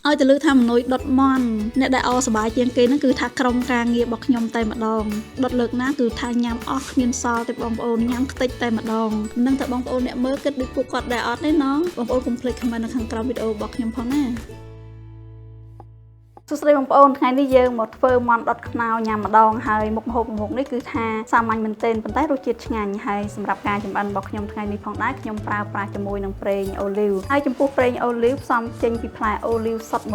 ឲ្យទៅលើថាមនុយដុតមន់អ្នកដែលអសប្បាយជាងគេហ្នឹងគឺថាក្រុមការងាររបស់ខ្ញុំតែម្ដងដុតលើកណាគឺថាញ៉ាំអស់គ្មានសល់ទេបងប្អូនញ៉ាំខ្ទេចតែម្ដងមិនដឹងថាបងប្អូនអ្នកមើលគិតដូចពួកគាត់ដែរអត់ទេណងបងប្អូនកុំភ្លេច comment នៅខាងក្រោមវីដេអូរបស់ខ្ញុំផងណា សួស្តីបងប្អូនថ្ងៃនេះយើងមកធ្វើមាន់ដុតខ្នុរញ៉ាំម្ដងហើយមុខម្ហូបមុខនេះគឺថាសាមញ្ញមែនទែនប៉ុន្តែរសជាតិឆ្ងាញ់ហើយសម្រាប់ការចម្អិនរបស់ខ្ញុំថ្ងៃនេះផងដែរខ្ញុំប្រើប្រាស់ជាមួយនឹងប្រេងអូលីវហើយចំពោះប្រេងអូលីវផ្សំចេញពីផ្លែអូលីវសុទ្ធ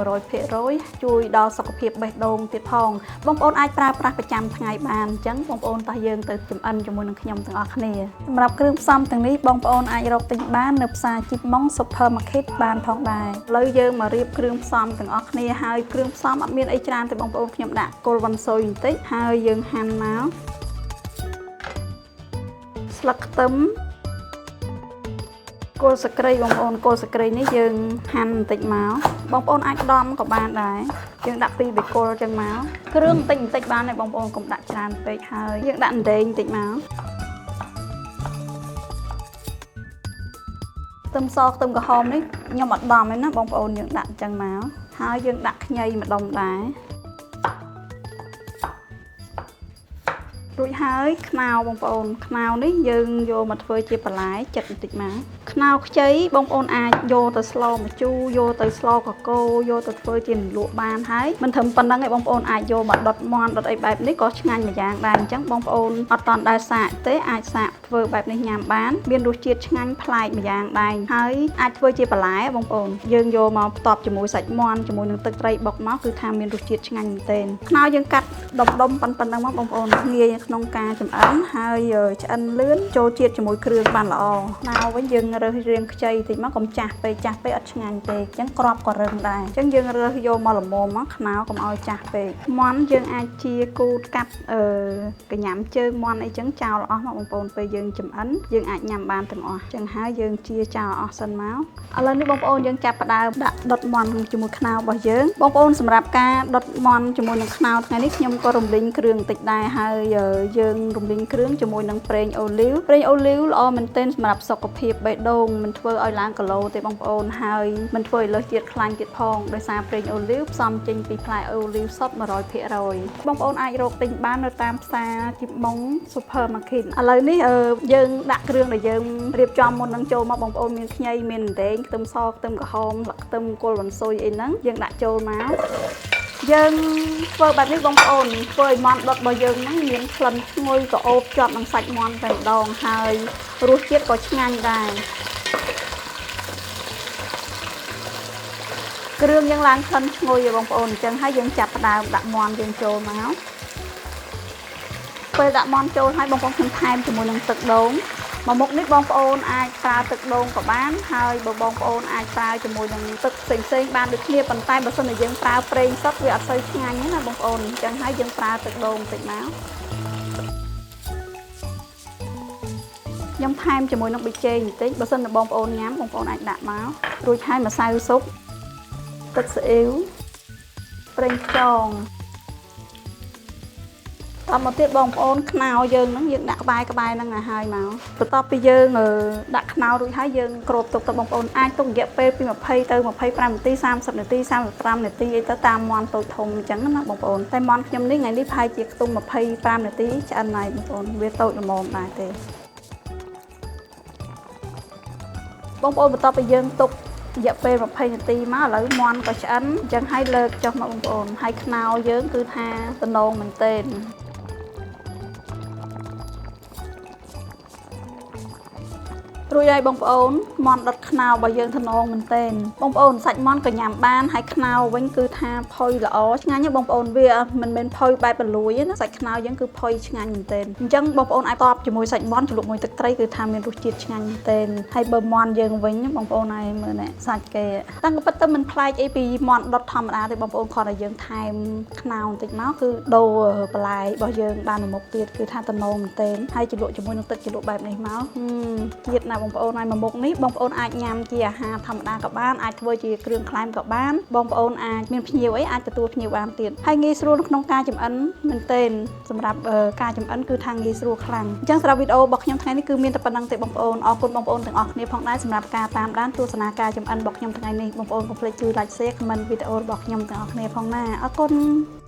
100%ជួយដល់សុខភាពបេះដូងទៀតផងបងប្អូនអាចប្រើប្រាស់ប្រចាំថ្ងៃបានអញ្ចឹងបងប្អូនតោះយើងទៅចម្អិនជាមួយនឹងខ្ញុំទាំងអស់គ្នាសម្រាប់គ្រឿងផ្សំទាំងនេះបងប្អូនអាចរកទិញបាននៅផ្សារជីបម៉ុង Supermarket បានផងដែរឥឡូវយើងមករៀបគ្រឿងផ្សំទាំងអស់គ្នាហើយគ្រឿងផ្សំអត់មានអីច្រើនទេបងប្អូនខ្ញុំដាក់គល់វ៉ាន់ស៊ុយបន្តិចហើយយើងហាន់មកស្លឹកខ្ទឹមគល់សក្រីបងប្អូនគល់សក្រីនេះយើងហាន់បន្តិចមកបងប្អូនអាចដំក៏បានដែរយើងដាក់ពីរបេគល់ចឹងមកគ្រឿងបន្តិចបន្តិចបានដែរបងប្អូនកុំដាក់ច្រើនពេកហើយយើងដាក់អណ្ដែងបន្តិចមកខ្ទឹមសខ្ទឹមក្រហមនេះខ្ញុំអត់ដំទេណាបងប្អូនយើងដាក់ចឹងមកហើយយើងដាក់ខ្ញីម្ដុំដែររួចហើយខ្នុរបងប្អូនខ្នុរនេះយើងយកមកធ្វើជាបន្លែចិត្តបន្តិចមកខ្នុរខ្ចីបងប្អូនអាចយកទៅស្លម្ជូរយកទៅស្លកកូរយកទៅធ្វើជាលក់បានហើយមិនត្រឹមប៉ុណ្្នឹងឯងបងប្អូនអាចយកមកដុតមាន់ដុតអីបែបនេះក៏ឆ្ងាញ់មួយយ៉ាងដែរអញ្ចឹងបងប្អូនអត់តន់ដែលសាកទេអាចសាកធ្វើបែបនេះញ៉ាំបានមានរសជាតិឆ្ងាញ់ប្លែកម្យ៉ាងដែរហើយអាចធ្វើជាបន្លែបងប្អូនយើងយកមកផ្ទាប់ជាមួយសាច់មាន់ជាមួយនឹងទឹកត្រីបុកមកគឺថាមានរសជាតិឆ្ងាញ់មែនទែនខ្នុរយើងកាត់ដុំដុំប៉ុណ្្នឹងមកបងប្អូនងាយក្នុងការចម្អិនហើយឆ្អិនលឿនចូលជាតិជាមួយគ្រឿងបានល្អខ្នុរវិញយើងរើសរាងខ្ចីតិចមកកុំចាស់ពេកចាស់ពេកអត់ឆ្ងាញ់ទេអញ្ចឹងក្របក៏រឹងដែរអញ្ចឹងយើងរើសយកមកល្មមមកខ្នុរកុំឲ្យចាស់ពេកមាន់យើងអាចជាគូតកាត់កញ្ញាំជើងមាន់អីចឹងចោលអស់មកបងប្អូនពេលយើងចម្អិនយើងអាចញ៉ាំបានទាំងអស់អញ្ចឹងហើយយើងជាចោលអស់សិនមកឥឡូវនេះបងប្អូនយើងចាប់ផ្ដើមដាក់ដុតមាន់ជាមួយខ្នុររបស់យើងបងប្អូនសម្រាប់ការដុតមាន់ជាមួយនឹងខ្នុរថ្ងៃនេះខ្ញុំក៏រំលីងគ្រឿងបន្តិចដែរហើយយើងរំលីងគ្រឿងជាមួយនឹងប្រេងអូលីវប្រេងអូលីវល្អមែនទែនសម្រាប់សុខភាពបេះដូងមិនធ្វើឲ្យឡើងគីឡូទេបងប្អូនហើយមិនធ្វើឲ្យលើសជាតិខ្លាញ់ទៀតផងដោយសារប្រេងអូលីវផ្សំចេញពីផ្លែអូលីវសុទ្ធ100%បងប្អូនអាចរកទិញបាននៅតាមផ្សារជីបម៉ុង Supermarket ឥឡូវនេះយើងដាក់គ្រឿងដែលយើងរៀបចំមុននឹងចូលមកបងប្អូនមានខ្ញីមានអណ្ដែងខ្ទឹមសខ្ទឹមក្រហមស្លឹកខ្ទឹមគល់វ៉ាន់ស៊ុយអីហ្នឹងយើងដាក់ចូលមកយើងធ្វើបែបនេះបងប្អូនធ្វើឲ្យមាន់ដុតរបស់យើងហ្នឹងមានក្លិនឈ្ងុយក្រអូបជាប់នឹងសាច់មាន់តែម្ដងហើយរសជាតិក៏ឆ្ងាញ់ដែរគ្រឿងយើងឡើងក្លិនឈ្ងុយបងប្អូនអញ្ចឹងហើយយើងចាប់ផ្ដើមដាក់មាន់យើងចូលមកពេលដាក់មាន់ចូលហើយបងប្អូនខ្ញុំថែមជាមួយនឹងទឹកដូងមួយមុខនេះបងប្អូនអាចប្រើទឹកដូងក៏បានហើយបើបងប្អូនអាចប្រើជាមួយនឹងទឹកផ្សេងផ្សេងបានដូចគ្នាប៉ុន្តែបើសិនជាយើងប្រើប្រេងសុទ្ធវាអត់សូវឆ្ងាញ់ទេណាបងប្អូនអញ្ចឹងហើយយើងប្រើទឹកដូងបន្តិចមកខ្ញុំថែមជាមួយនឹងប៊ីចេងបន្តិចបើសិនជាបងប្អូនញ៉ាំបងប្អូនអាចដាក់មករួចហើយម្សៅស៊ុបទឹកស៊ីអ៊ីវប្រេងខ្យងតមកទៀតបងប្អូនខ្នុរយើងហ្នឹងយើងដាក់ក្បែរហ្នឹងឲ្យហើយមកបន្ទាប់ពីយើងដាក់ខ្នុររួចហើយយើងគ្របទុកទៅបងប្អូនអាចទុករយៈពេលពី20ទៅ25នាទី30នាទី35នាទីអីទៅតាមមាន់តូចធំអញ្ចឹងណាបងប្អូនតែមាន់ខ្ញុំនេះថ្ងៃនេះប្រហែលជាខ្ទង់25នាទីឆ្អិនហើយបងប្អូនវាតូចល្មមដែរទេបងប្អូនបន្ទាប់ពីយើងទុករយៈពេល20នាទីមកឥឡូវមាន់ក៏ឆ្អិនអញ្ចឹងហើយលើកចុះមកបងប្អូនហើយខ្នុរយើងគឺថាតំណងមែនទែនរួចហើយបងប្អូនមាន់ដុតខ្នុររបស់យើងតំណងមែនទែនបងប្អូនសាច់មាន់ក៏ញ៉ាំបានហើយខ្នុរវិញគឺថាផុយល្អឆ្ងាញ់ណាបងប្អូនវាមិនមែនផុយបែបបលួយទេណាសាច់ខ្នុរយើងគឺផុយឆ្ងាញ់មែនទែនអញ្ចឹងបងប្អូនអាចតបជាមួយសាច់មាន់ជ្រលក់មួយទឹកត្រីគឺថាមានរសជាតិឆ្ងាញ់មែនទែនហើយបើមាន់យើងវិញបងប្អូនហើយមើលនេះសាច់គេតាំងពិតទៅមិនប្លែកអីពីមាន់ដុតធម្មតាទេបងប្អូនគ្រាន់តែយើងថែមខ្នុរបន្តិចមកគឺដូរបន្លែរបស់យើងបានមួយមុខទៀតគឺថាតំណងមែនទែនហើយជ្រលក់ជាមួយនឹងទឹកជ្រលក់បែបនេះមកជាតិណា បងប្អូនហើយមួយមុខនេះបងប្អូនអាចញ៉ាំជាអាហារធម្មតាក៏បានអាចធ្វើជាគ្រឿងក្លែមក៏បានបងប្អូនអាចមានភ្ញៀវអីអាចទទួលភ្ញៀវបានទៀតហើយងាយស្រួលក្នុងការចម្អិនមែនទែនសម្រាប់ការចម្អិនគឺថាងាយស្រួលខ្លាំងអញ្ចឹងសម្រាប់វីដេអូរបស់ខ្ញុំថ្ងៃនេះគឺមានតែប៉ុណ្ណឹងទេបងប្អូនអរគុណបងប្អូនទាំងអស់គ្នាផងដែរសម្រាប់ការតាមដានទស្សនាការចម្អិនរបស់ខ្ញុំថ្ងៃនេះបងប្អូនកុំភ្លេចជួយ like, share, comment វីដេអូរបស់ខ្ញុំទាំងអស់គ្នាផងណាអរគុណ។